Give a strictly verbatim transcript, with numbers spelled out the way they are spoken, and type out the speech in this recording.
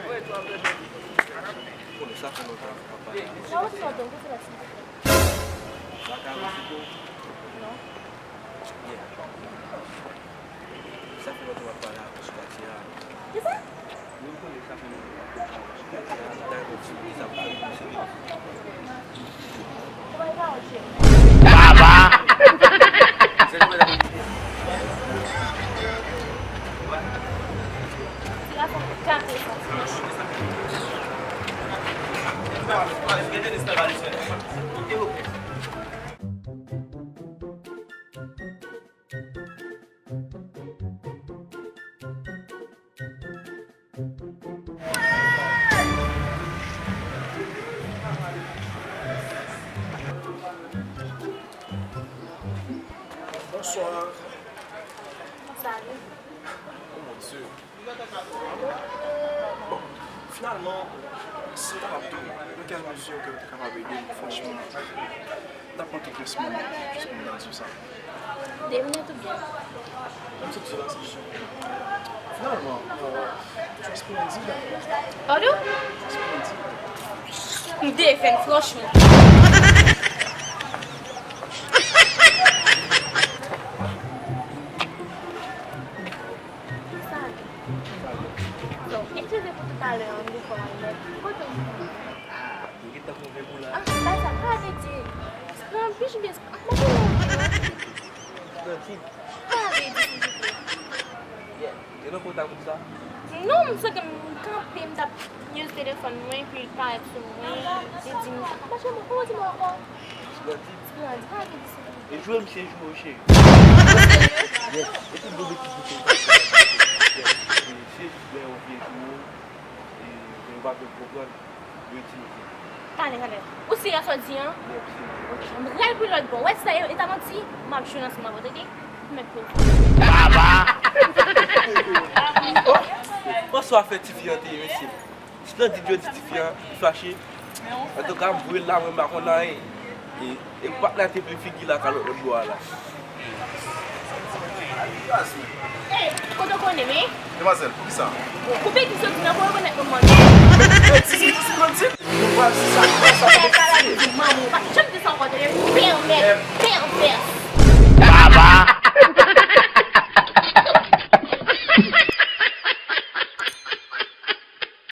Mwen, se mwen. Konnen sa fè lontan. Sa ou sot, ou se la ti. Sa ka resi tou? Non. Yeah. Sa fè lontan m ap pale avè w sou katye a. Kisa? Mwen konnen sa fè lontan m ap pale avè w sou katye a. Dayè, mwen di w kisa pou fè pou se li. Baba! Bonsoir. Salut. Oh mon Dieu. Bon, finalman, si w kapab di m nan kèl mezi ke w te kapab ede m, franchman, m t ap kontan plis moman jis pou m ta di w sa. De minit oubyen? M sot di la, se jis. Finalman, euh, tu es splendide. Pardon? Tu es splendide. M defen, franchman. Sa gen? Bon, eskize pou toutalè an, m gen fò al mèt. Kote w ye? Ah, m gentan pran ven pou la. Ah, bay sa, pa vle di. Pran bich oubyen, ah, mwen gen yon. Splendid. Pa vle di, silvouplè. Yeah. Gen nan kontak ou sa? Non, m santi m kanpe, m t ap use telefòn mwen, epi l parèt sou mwen, li di m, "Mache, mwen, kòman w di m ankò?" Splendid. Splendid, pa vle di silvouplè. E jwe m se jwe w, cheri. Yes. E tout bon betiz ou fè. Yes. E se jis lè yon vye jou, e, e yo pa vle konprann, yo itilize. Talè, talè. Ou serye sa w di an? Yes, serye. M pral pran lòt bò. Wè sa yo, e ta manti, m ap jwenn ansanm avè w, tande? Mèt poze. Baba! Oh! Bonswa, fè tifi an te ye, mesye. Splendid yo di tifi an, li fache. Antouka, m voye l la, mwen m pa konn anyen. E, e patnè te plen figi la, kalòt lòt bò a la. Ey, kote w konnen, men? Demwazèl, poukisa? Ou pèdi soti nan, pou rekonèt nou manman. Betiz, betiz, betiz. Nou pral di sa, nou pral sa. Sa, sa, sa, sa, manman, ou pa janm di sa ankò, tande? Pèvè, pèvè.